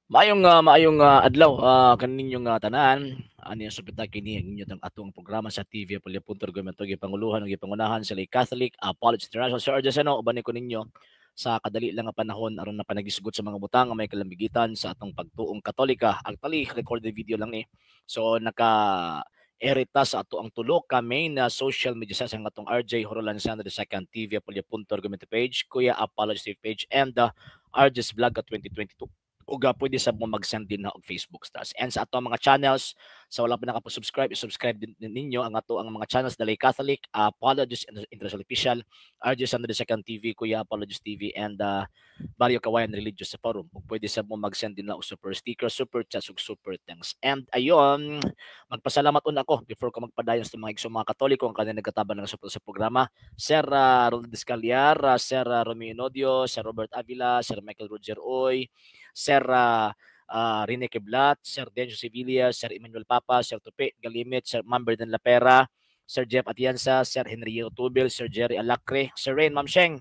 Maayong adlaw kaninyong tanan. Ani supita kini ang inyong atong programa sa TV Punto Argumento, gipanguluhan ug gipangunahan sa Catholic Apologists International. Sir Arjaseno, uban ko ninyo sa kadali lang nga panahon aron na panagisgot sa mga butang nga may kalambigitan sa atong pagtuong Katolika. Actually, recorded video lang ni. So naka erita sa ato ang tulo ka main na social media sa atong RJ Horolan the Second TV Punto Argumento page, Kuya Apologist page, and the RJ's Vlog 2022, ug pwede sa mo mag-send din na og Facebook stars. And sa ato ang mga channels, sa wala pa nakapag-subscribe, i-subscribe din ninyo ang ato ang mga channels, Dalay Catholic, Apologist International Official, RJ Sandro the Second TV, Kuya Apologist TV, and Barrio Kawayan Religious Forum. Ug pwede sa mo mag-send din na og super sticker, super chats, ug super thanks. And ayon, magpasalamat una ako before ko magpadayon sa mga igsoong mga Katoliko ang kanila nagkatabang ng suporta sa programa. Sir Roland Descaliar, Sir Romeo Nodio, Sir Robert Avila, Sir Michael Roger Oy, Sir Rene Kiblat, Sir Denjo Sevilla, Sir Emmanuel Papa, Sir Tupi Galimit, Sir Mamberden Lapera, Sir Jeff Atienza, Sir Henry Tubil, Sir Jerry Alacre, Sir Rain Mamsheng,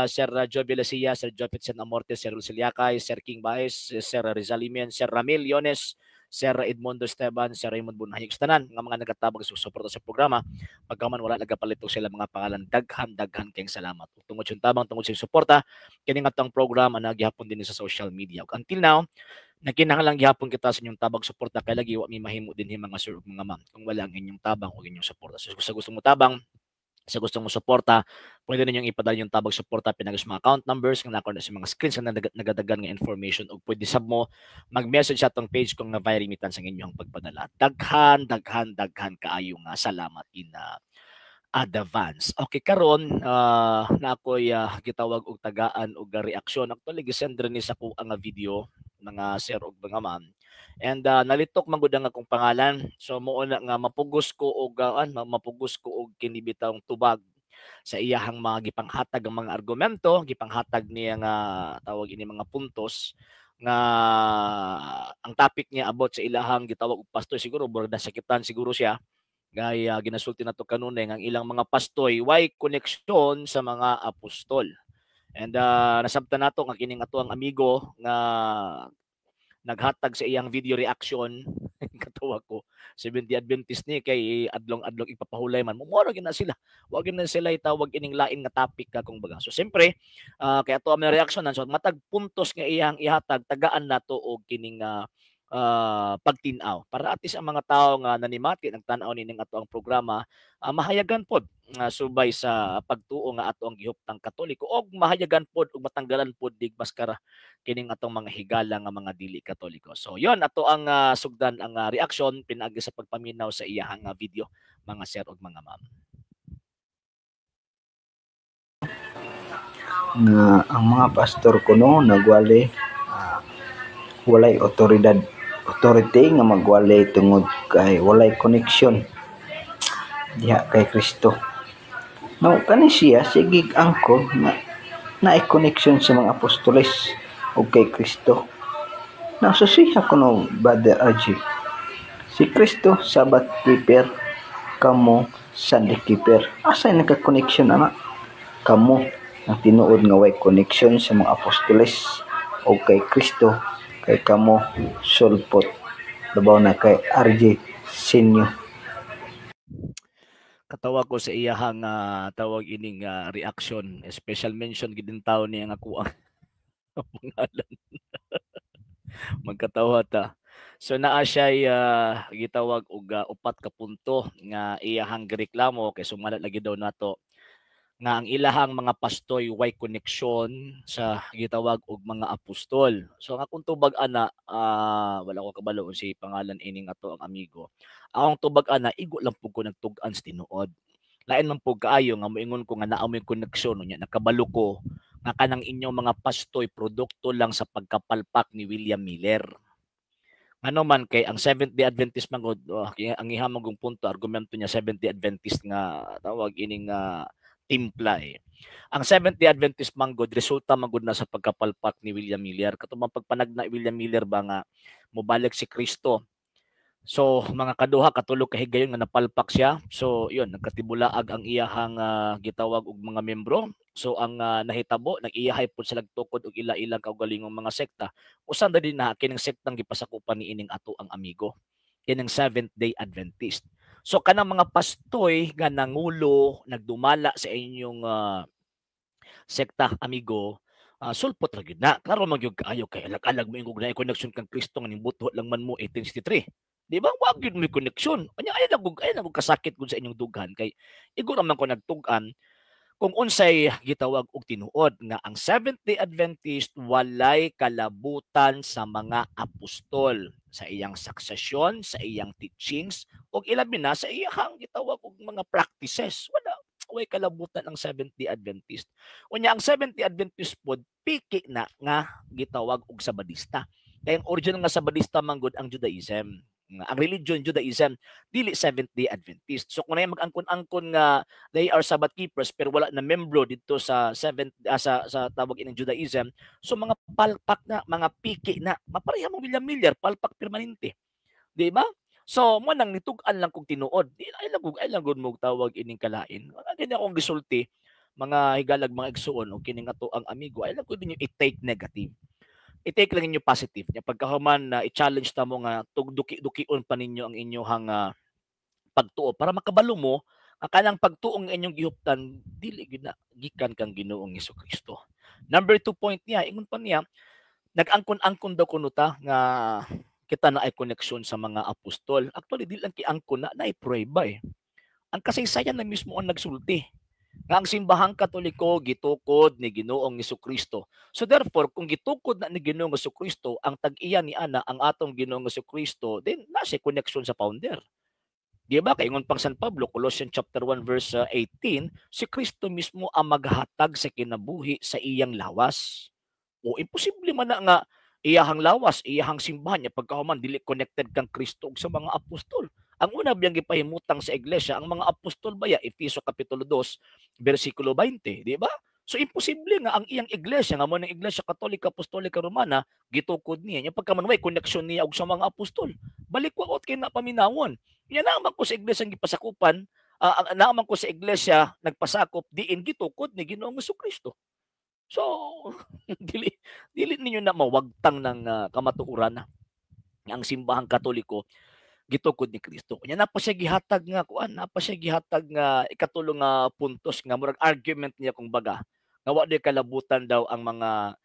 Sir Joe Villasia, Sir Jopitsen Amorte, Sir Luciliacay, Sir King Baez, Sir Rizal Limien, Sir Ramil Yones, Sir Edmundo Esteban, Sir Raymond Bunhayog, tanan nga mga nagatabang sa suporta sa programa, pagkaman wala nagapalitok sila mga pangalan, daghan daghan kayong salamat. Tungod sa tabang, tungod sa suporta, kini nga atong programa na gihapon din sa social media. Ug until now, nagkinahanglan gihapon kita sa inyong tabang suporta kay lagi wa mi mahimo dinhi, mga sir ug mga ma'am, kung wala ang inyong tabang o inyong suporta. So, sa gusto mo tabang, sa gusto mo suporta, pwede ninyong ipadala yung tabang suporta pinag sa mga account numbers nga nako na sa mga screens nga nagadagan nga information, ug pwede sab mo mag-message sa atong page kung na via remittance ang inyong pagpadala. Daghan, daghan, daghan kaayo nga salamat in advance. Okay, karon na ako'y gitawag og tagaan og reaksyon. Actually, gisend ni sa ko ang video, mga sir ug mga ma'am. And nalitok man gud ang akong pangalan. So mao na nga mapugos ko og kini bitawng tubag sa iyahang mga gipanghatag ang mga argumento, gipanghatag niya nga tawag ini mga puntos nga ang topic niya about sa ilahang gitawag og pastor. Siguro murag nasakitan siguro siya gaya ginasulti nato kanunay nga ang ilang mga pastoy way koneksyon sa mga apostol. And nasabtan nato nga kining ato ang amigo nga naghatag sa iyang video reaction, katawa ko, Seventh Adventist ni kay adlong-adlong ipapahulay man mo gyud na sila, wa gyud na sila itawag ining lain nga topic ka kung baga. So siyempre, kay ato ang reaction, so matag puntos nga iyang ihatag, tagaan nato og kining pagtin-aw para at least ang mga tao nga nanimati nagtan-aw nining ato ang programa, mahayagan pod nga subay sa pagtuo nga ato ang gihuptang Katoliko, og mahayagan pod ug matanggalan pod dig maskara kining atong mga higala nga mga dili Katoliko. So yon ato ang sugdan ang reaksyon pinaagi sa pagpaminaw sa iyahang video, mga sir ug mga ma'am. Nga ang mga pastor kuno nagwali, walay otoridad, authority nga magwali tungod kay walay connection diha kay Kristo. Now, kani siya sige angkon nga naay connection sa mga apostoles o kay Kristo. Now, so siya kuno, Brother RJ. Si Kristo Sabbath keeper, kamo Sunday keeper. Asa naka-connection ana? Kamo ang tinuod nga way connection sa mga apostoles o kay Kristo kay kamo sulpot. Labaw na kay RJ Senyo. Katawa ko sa iyahang tawag ining reaction, special mention gid tawo niya nga ako ang pangalan. Magkatawa ta. So naa siya gitawag og upat ka punto nga iyahang gireklamo kay sumala lagi daw nato nga ang ilahang mga pastoy way koneksyon sa gitawag og mga apostol. So ang akong tubag ana, wala ko kabalo si pangalan ining ato ang amigo. Akong tubag ana, igo lang pud ko nagtug-an sa tinuod. Lain man pud kaayo nga moingon ko nga naa moy koneksyon, unya nakabalo ko nga kanang inyong mga pastoy produkto lang sa pagkapalpak ni William Miller. Ngano man kay ang Seventh-day Adventist man gud, oh, ang ihamong punto, argumento niya, Seventh-day Adventist nga tawag ining timpla eh. Ang Seventh-day Adventist man gud, resulta man gud na sa pagkapalpak ni William Miller. Katong pagpanagna William Miller ba nga mobalik si Kristo So mga kaduha katulo ka higayon nga napalpak siya. So yun, nagkatibulaag ang iyahang gitawag og mga membro. So ang nahitabo, nag-iyahay pud sila tukod og ila-ilang kaugalingong mga sekta. Usa na din na kining sektang gipasakupan ni ining ato ang amigo, kining Seventh Day Adventist. So kanang mga pastoy nga nangulo, nagdumala sa inyong sekta, amigo, sulpot ra gyud na. Klaro man gyud kaayo kay alag-alag mo ingog na connection kang Kristo nga nimbuto lang man mo 1863. Di ba? Wa gyud may koneksyon. Anya ay lang kasakit gud sa inyong dughan kay igo ra man ko nagtug-an kung unsay gitawag og tinuod nga ang Seventh Day Adventist walay kalabutan sa mga apostol, sa iyang succession, sa iyang teachings, ug ilabi na sa iyang gitawag og mga practices. Wala, way kalabutan ang Seventh Day Adventist. Unya ang Seventh Day Adventist pod piki na nga gitawag og Sabadista. Kay ang original nga Sabadista manggod ang Judaism. Ang religion Judaism, dili Seventh Day Adventist. So kung na mag-angkon-angkon nga they are Sabbath keepers pero wala na membro dito sa seventh sa tawag ining Judaism, so mga palpak na, mga piki na, mapareha mo William Miller, palpak permanente. Di ba? So mo nang nitug-an lang kog tinuod. Di ay lang gud mo tawag ining kalain. Wala gani akong gisulti, mga higalag, mga igsuon, o kining ato ang amigo, ay lang ko ninyo i-take negative. I-take lang ninyo positive. Nya pagkahuman na i-challenge ta mo nga tugduki-dukion pa ninyo ang inyong pagtuo para makabalo mo ang kanang pagtuong inyong gihuptan dili gyud na gikan kang Ginoong Kristo. Number 2 point niya, ingon pa niya, nag-angkon-angkon daw kuno ta nga kita na ay koneksyon sa mga apostol. Actually, di lang kiangkon na, naipruweba eh. Ang kasaysayan na mismo ang nagsulti nga ang Simbahang Katoliko gitukod ni Ginoong Kristo. So therefore, kung gitukod na ni Ginoong Kristo, ang tag-iya ni ana ang atong Ginoong Kristo, then nasa connection sa founder. Di ba? Kay ingon pang San Pablo, Colossians chapter 1 verse 18, si Kristo mismo ang maghatag sa kinabuhi sa iyang lawas. O imposible man na nga iyahang lawas, iyahang simbahan niya pagkahuman dili connected kang Kristo ug sa mga apostol. Ang una biyang gipahimutang sa iglesia ang mga apostol baya, Efeso kapitulo 2 bersikulo 20, di ba? So imposible nga ang iyang iglesia nga mo ng Iglesia Katolika Apostolika Romana gitukod niya nya pagkaman way koneksyon niya og sa mga apostol. Balik wa kay na paminawon. Nya naaman ko sa iglesia gipasakupan, naaman ko sa iglesia nagpasakop diin gitukod ni Ginoong Kristo. So dili dili ninyo na mawagtang ng kamatuoran na ang Simbahang Katoliko gitukod ni Kristo. Nya napa siya gihatag nga kuan, napa siya gihatag nga ikatulo nga puntos nga murag argument niya kung baga nga wa di kalabutan daw ang mga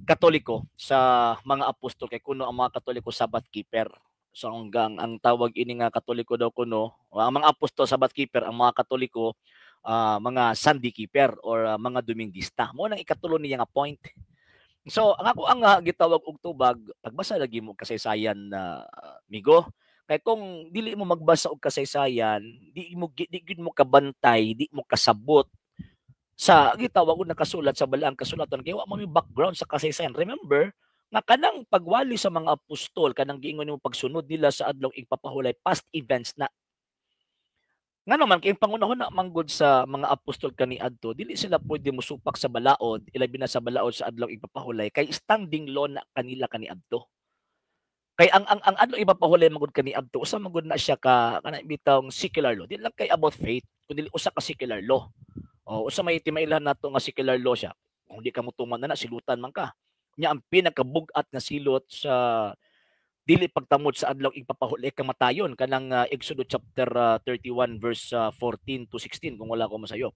Katoliko sa mga apostol kay kuno ang mga Katoliko Sabbath keeper. So hanggang ang tawag ini nga Katoliko daw kuno, ang mga apostol Sabbath keeper, ang mga Katoliko mga Sunday keeper or mga Dominguista. Mo nang ikatulo niya nga point. So ang ako ang gitawag og tubag, pagbasa lagi mo kasaysayan na migo. Kay kung dili mo magbasa og kasaysayan, di gyud mo kabantay, di mo kasabot sa gitawag og nakasulat sa Balaang Kasulatan kay wa man may background sa kasaysayan. Remember nga kanang pagwali sa mga apostol, kanang giingon nimo pagsunod nila sa Adlaw Igpapahulay, past events na. Ngano man kay pangunahon na manggod sa mga apostol kaniadto, dili sila pwede mosupak sa balaod, ilabi na sa balaod sa Adlaw Igpapahulay kay standing law na kanila kaniadto. Kay ang Adlaw Igpapahulay manggod kaniadto, usa manggod na siya ka kanang bitawng secular law. Di lang kay about faith, kundi usa ka secular law. O usa may timailhan nato nga secular law siya. Kung di ka motuman na, silutan man ka. Nya ang pinakabug-at nga silot sa dili pagtamod sa Adlaw Igpapahulay, kamatayon, kanang Exodo chapter 31 verse 14 to 16 kung wala ko masayop.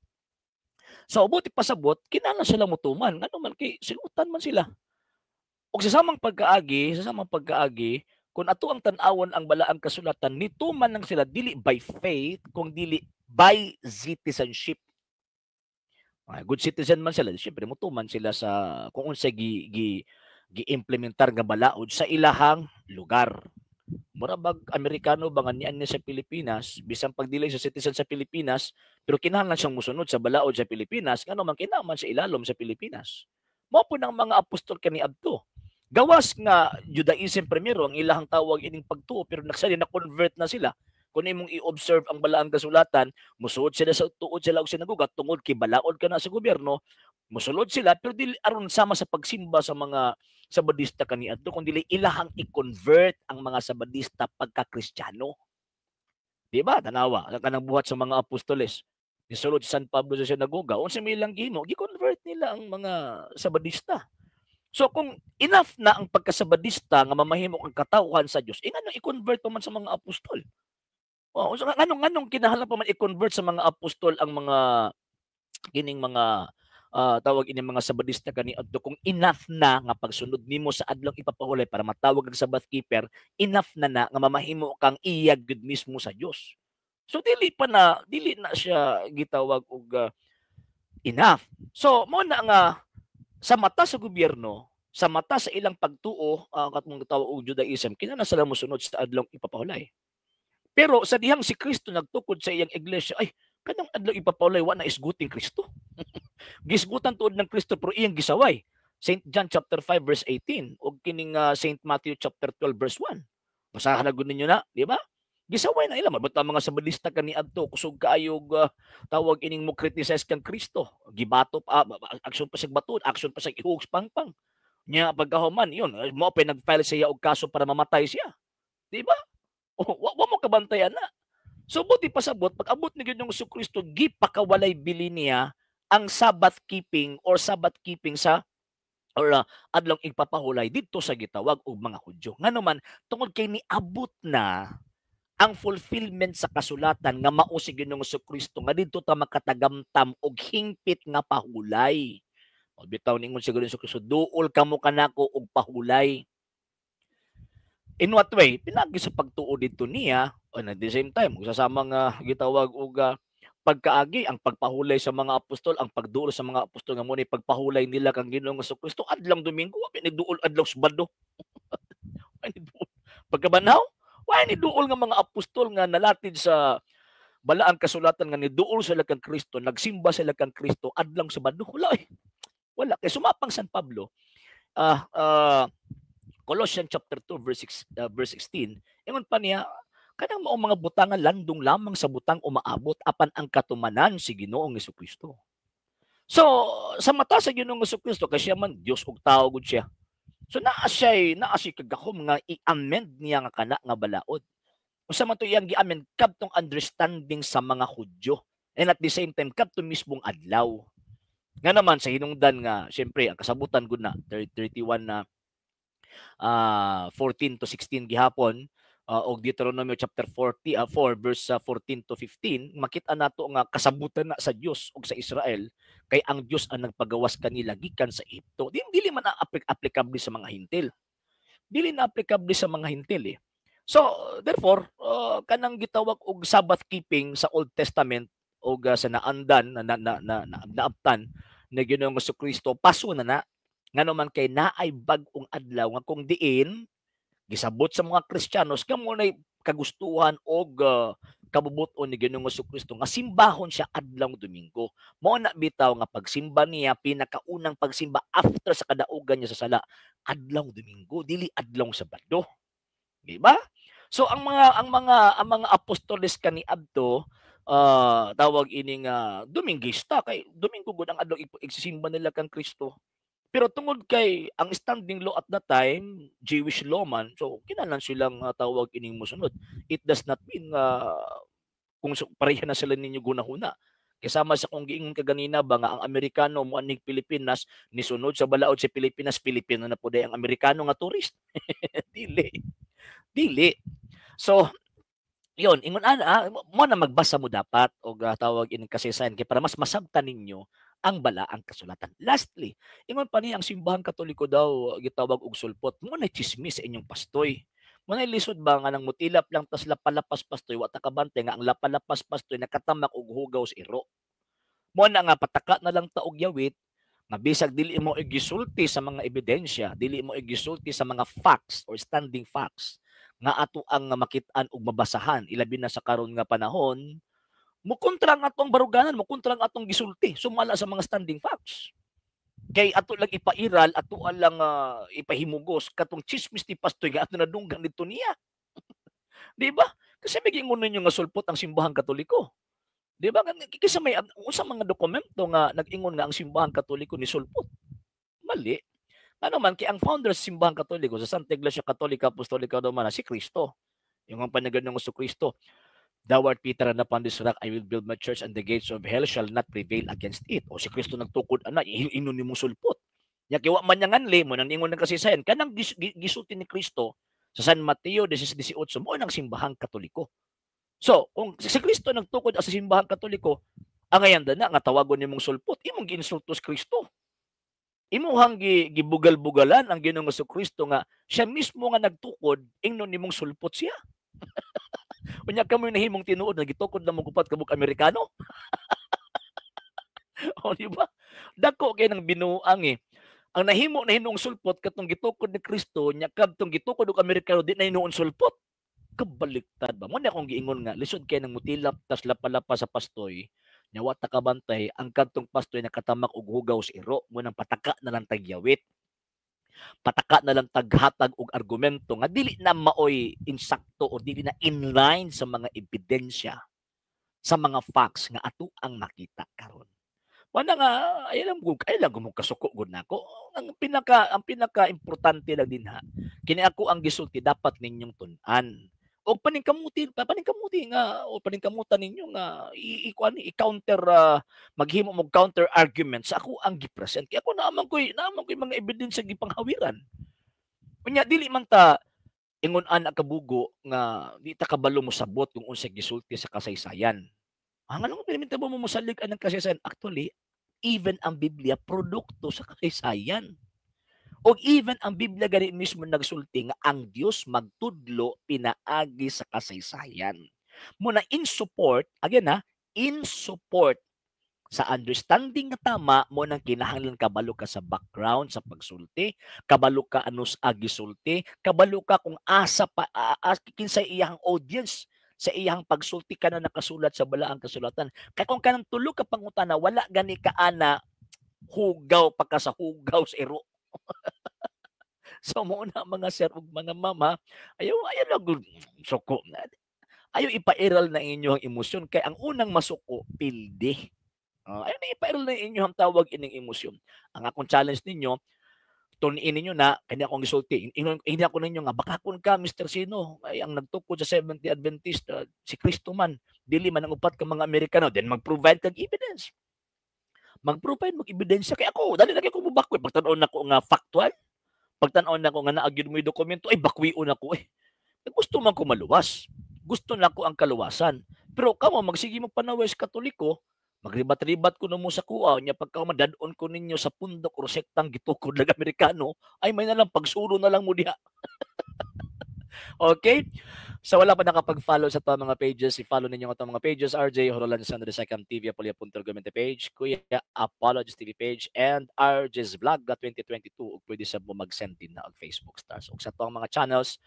So buti pasabot kinahanglan sila motuman, ngano man kay silutan man sila. Ug sa samang pagkaagi, kung ato ang tan-awon ang Balaang Kasulatan, nituman lang sila dili by faith kung dili by citizenship. Ay, good citizen man sila, syempre motuman sila sa kung unsay gi, gi gi-implementar nga balaod sa ilahang lugar. Mura bag Amerikano ba nga nian niya sa Pilipinas, bisan pag dili sa citizen sa Pilipinas, pero kinahanglan siyang mosunod sa balaod sa Pilipinas, ngano man kinahanglan sa ilalom sa Pilipinas. Mao po ng mga apostol kaniadto. Gawas nga Judaism primero ang ilahang tawag ining pagtuo, pero nagsali na convert na sila. Kung imong i-observe ang Balaang Kasulatan, musuod sila sa tuod sila og sinagoga tungod kay balaod ka na sa gobyerno, musulod sila pero dili aron sama sa pagsimba sa mga Sabadista kaniadto kung dili ilahang i-convert ang mga Sabadista pagka-Kristiyano. Di ba? Tanawa, ang kanang Buhat sa mga Apostoles. Nisulod si San Pablo sa sinagoga, unsa may ilang gihimo, gi-convert nila ang mga Sabadista. So kung enough na ang pagkasabadista nga mamahimo kang katawhan sa Dios, eh nganong i-convert pa man sa mga apostol? Oh, so nganong nganong kinahanglan pa man i-convert sa mga apostol ang mga kining mga tawag ini mga Sabadista kaniadto kung enough na nga pagsunod nimo sa Adlong Ipapahulay para matawag kang Sabbath keeper, enough na na nga mamahimo kang iya gud mismo sa Dios? So dili pa na dili na siya gitawag og enough. So mao na nga sa mata sa gobyerno, sa mata sa ilang pagtuo, katong gitawag og Judaism, kinahanglan sila mosunod sa Adlong Ipapahulay. Pero sa dihang si Kristo nagtukod sa iyang iglesia, ay kanang Adlaw Ipapahulay wa na isguting Kristo. Gisgutan tuod ng Kristo pero iyang gisaway. St. John chapter 5 verse 18 ug kining St. Matthew chapter 12 verse 1. Basahan na gud ninyo na, di ba? Gisaway na ila mabot ang mga Sabadista kaniadto, kusog kaayog tawag ining mo criticize kang Kristo. Gibato pa, action pa sa bato, action pa sa ihug pangpang. Nya pagkahuman yun, mo pa nag-file siya og kaso para mamatay siya. Di ba? O, wa mo kabantayan na. So buti pasabot pag abot ni Ginoong Kristo, gipakawalay bili niya ang Sabbath keeping or Sabbath keeping sa or Adlong Igpapahulay didto sa gitawag og mga Hudyo. Ngano man, tungod kay niabot na ang fulfillment sa kasulatan nga mao si Ginoong Kristo nga didto ta makatagamtam og hingpit nga pahulay. O bitaw ningon si Ginoong Kristo, "Duol kamo kanako og pahulay." In what way? Pinagi sa pagtuo didto niya, and at the same time, sasama nga gitawag og pagkaagi ang pagpahulay sa mga apostol, ang pagduol sa mga apostol nga mo ni pagpahulay nila kang Ginoong Kristo adlong Domingo, wa ni duol adlaw Sabado. Wa ni duol. Pagkabanhaw, wa ni duol nga mga apostol nga nalatid sa Balaang Kasulatan nga niduol sila kang Kristo, nagsimba sila kang Kristo adlong Sabado. Wala eh. Wala kay sumapang San Pablo. Colossians chapter 2 verse 6, verse 16, ingon pa niya, kanang maong mga butangan landong lamang sa butang umaabot apan ang katumanan si Ginoong Kristo. So sa mata sa Ginoong Kristo, kay siya man Dios ug tao gud siya. So naa siya kagahom nga i-amend niya nga kana nga balaod. Unsa man to iyang gi-amend kadtong understanding sa mga Hudyo and at the same time kadto mismong adlaw. Nga naman sa hinungdan nga siyempre ang kasabutan gud na 31 na 14 to 16 gihapon og Deuteronomio chapter 40 4 verse 14 to 15, makita nato nga kasabutan na sa Dios ug sa Israel kay ang Dios ang nagpagawas kanila gikan sa Ehipto. Di dili man na applicable sa mga Hintil. Dili na applicable sa mga Hintil eh. So therefore kanang gitawag og Sabbath keeping sa Old Testament og sa naandan na, na, na, na, na naabtan ni Ginoong Kristo, paso na na. Ngano man kay naay bag-ong adlaw nga kung diin gisabot sa mga Kristiyanos nga mo nay kagustuhan og kabubuton ni Ginoong Kristo nga simbahon siya adlong Domingo. Mao na bitaw nga pagsimba niya, pinakaunang pagsimba after sa kadaugan niya sa sala, adlong Domingo, dili adlong Sabado. Di ba? So ang mga apostoles kaniadto tawag ining Domingista kay Domingo gud ang adlaw igsisimba nila kang Kristo. Pero tungod kay ang standing law at that time, Jewish law man, so kinahanglan silang tawag ining mosunod. It does not mean nga kung so, pareha na sila ninyo gunahuna. Kasama sa kung giingon kaganina ba nga ang Amerikano mo anig Pilipinas, nisunod sa balaod sa Pilipinas, Pilipino na po ang Amerikano nga tourist. Dili. Dili. So, yun, ingon ana, mo na magbasa mo dapat og tawag ining kasaysayan kay para mas masabtan ninyo ang Balaang Kasulatan. Lastly, ingon pa niya ang Simbahang Katoliko daw gitawag og sulpot. Mo na chismis sa inyong pastoy. Mo na lisod ba nga nang mutilap lang tas lapalapas pastoy, wa ta kabante nga ang lapalapas pastoy nakatamak og hugaw sa iro. Mo na nga pataka na lang ta og yawit nga bisag dili mo igisulti sa mga ebidensya, dili mo igisulti sa mga facts or standing facts nga ato ang makit-an ug mabasahan, ilabi na sa karon nga panahon, mukontra ang atong baruganan, mukontra ang atong gisulti sumala sa mga standing facts. Kay ato lang ipairal, ato lang ipahimugos katong chismis ni pastoy nga ato nadunggan didto niya. Di ba? Kasi may giingon ninyo nga sulpot ang Simbahang Katoliko. Di ba? Kaysa may unsa mga dokumento nga nag-ingon nga ang Simbahang Katoliko ni sulpot. Mali. Ano man kay ang founder sa Simbahang Katoliko, sa Santa Iglesia Katolika Apostolika Romana, si Kristo. Yung ang Panginoong Kristo. "Thou art Peter, and upon this rock I will build my church, and the gates of hell shall not prevail against it." O si Kristo nagtukod ana, ingnon nimong sulpot. Nya kay wa man niya nganli mo nang ingon ng kasaysayan kanang gisulti ni Kristo sa San Mateo 16:18 mo nang Simbahang Katoliko. So, kung si Kristo nagtukod sa Simbahang Katoliko, ang ngayon na nga tawagon nimong sulpot, imong giinsulto si Kristo. Imuhang gibugal-bugalan ang Ginoong Kristo nga siya mismo nga nagtukod, ingnon nimong sulpot siya. Unya kamo nahimong tinuod nga gitukod na mo upat ka buok Amerikano. O di ba? Dako kay nang binuang eh. Ang nahimo na hinuong sulpot katong gitukod ni Kristo, nya kadtong gitukod og Amerikano di na hinuon sulpot. Kabaliktad ba? Mo na akong giingon nga lisod kay nang mutilap tas lapa-lapa sa pastoy. Nya wa ta kabantay, ang kadtong pastoy nakatamak og hugaw sa iro, mo nang pataka na lang tagyawit. Pataka na lang taghatag og argumento nga dili na maoy insakto o dili na inline sa mga ebidensya, sa mga facts nga ato ang makita karon. Wala nga ay lang gud ay lang gud kasuko gud nako. Ang pinaka importante lang dinha, kini ako ang gisulti dapat ninyong tun-an. Og paningkamuti paningkamuti nga o paningkamutan ninyo nga i-kuan i-counter, maghimo mo counter argument sa ako ang gi-present. Kay ako naa man koy mga ebidensya gipanghawiran. Unya dili man ta ingon ana kabugo nga di ta kabalo mosabot kung unsay gisulti sa kasaysayan. Ah, nganong pirmi mo mosalig anang kasaysayan? Actually, even ang Biblia produkto sa kasaysayan. Og even ang Biblia gani mismo nagsulti nga ang Dios magtudlo pinaagi sa kasaysayan. Muna in support, again ha, in support sa understanding nga tama mo nang kinahanglan kabalo ka sa background sa pagsulti, kabalo ka anus gisulti, kabalo ka kung asa pa kinsay iyang audience sa iyang pagsulti ka na nakasulat sa balaang kasulatan. Kay kung kanang tulo ka pangutana wala gani ka ana, hugaw pa ka sa hugaw sa iro. So mo na mga sir ug mga mama, ayaw ayaw lang gud suko. Ayaw ipairal na inyong emosyon kay ang unang masuko pildi. Ayaw na ipairal na inyong tawag ining emosyon. Ang akong challenge ninyo, tun-in ninyo na kani akong gisulti. Ingon hindi ako ninyo nga bakakon ka Mr. Sino ay ang nagtukod sa Seventh-day Adventist, si Kristo man, dili man ang upat ka mga Amerikano, then mag-provide kag evidence. Mag-provide mo ebidensya kay ako dali lagi ko mobakwi pagtan-aw nako nga factual. Pagtan-aw nako nga naa gyud mo'y dokumento ay bakwion ako eh. Gusto man ko maluwas. Gusto nako ang kaluwasan. Pero kamo magsige mo panaway sa Katoliko, magribat-ribat kuno mo sa kuha nya pagka madad-on ko ninyo sa pundok o sektang gitukod ng Amerikano, ay may na lang pagsulo na lang mo diha. Okay? Sa wala pa nakapag-follow sa atong mga pages, i-follow ninyo ang atong mga pages, RJ Horolan Sandro Second TV, Apolia Argumente page, Kuya Apologist TV page, and RJ's Vlog 2022. Ug pwede sa mo mag-send din na og Facebook stars. Ug sa atong mga channels,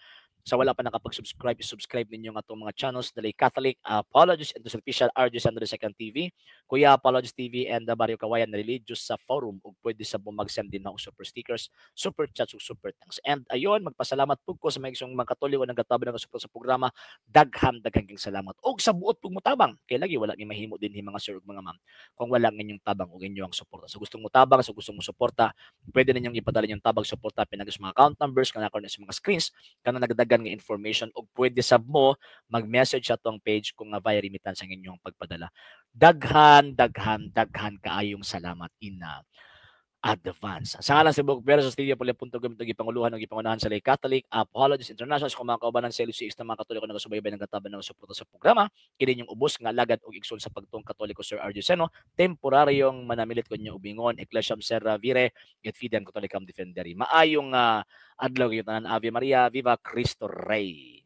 sa wala pa nakapag-subscribe, i-subscribe ninyo ang atong mga channels, Dali Catholic Apologist and Official, RJ Sandro Second TV, Kuya Apologist TV, and the Barrio Kawayan Religious sa forum. Ug pwede sa mo mag-send din na og super stickers, super chats, ug super thanks. And ayon, magpasalamat pud ko sa mga igsong mga Katoliko nang gatabi ng suporta sa programa. Daghan daghang salamat. Og sa buot pug motabang, kay lagi wala ni mahimo dinhi mga sir ug mga ma'am kung wala ang inyong tabang ug inyong suporta. Sa gustong motabang, sa gustong mo suporta, pwede ninyong ipadala inyong tabang suporta pinagi sa mga account numbers kana karon sa mga screens kana nagadagan nga information, ug pwede sab mo mag-message sa atong page kung nga via remittance ang inyong pagpadala. Daghan daghan daghan kaayong salamat in advance. Sa ngalan sa Book Pero sa Studio Puli Punto Gumito gipanguluhan ug gipangunahan sa Lay Catholic Apologists International sa mga kaubanan sa LCX na mga Katoliko nagasubaybay ng kataban ng suporta sa programa, kini inyong ubos nga alagad ug igsoon sa pagtuong Katoliko, Sir RJ Seno, temporaryong manamilit ko inyo ubingon, Ecclesiam Servire et Fidem Catholicam Defendere. Maayong adlaw kayo tanan. Ave Maria, Viva Cristo Rey.